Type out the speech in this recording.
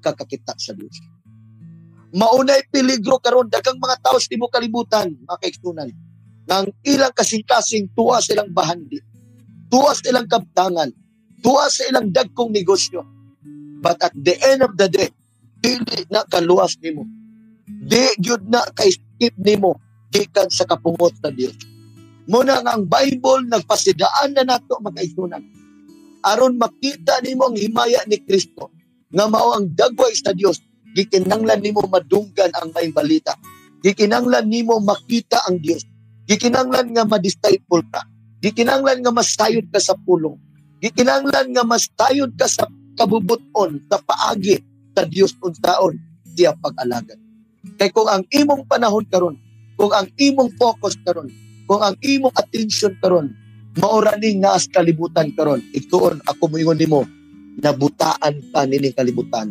ka kakita sa Dios. Maunay peligro karon, daghang mga tao sa tibuok kalibutan, mga kaigsuonan, nga ang ilang kasing-kasing tuwa sa ilang bahandi, tuwa sa ilang kabtangan, tuwa sa ilang dagkong negosyo. But at the end of the day, dili na kaluwas nimo. Di gyud na ka-escape nimo gikan sa kapungot sa Dios. Muna nga ang Bible nagpasidaan na nato, mga kaigsuonan. Aron makita nimo ang himaya ni Kristo nga mao ang dagway sa Dios, gikinanglan nimo madunggan ang maayong balita. Gikinanglan nimo makita ang Dios. Gikinanglan nga ma-disciple ka. Gikinanglan nga masayod ka sa pulong. Gikinanglan nga masayod ka sa kabubuton, sa paagi sa Dios unsaon siya pag-alagad. Kay kung ang imong panahon karon, kung ang imong focus karon, kung ang imong attention karon, maura ning naas kalibutan karon, igsuon, ako moingon nimo, nabutaan ka nining kalibutan.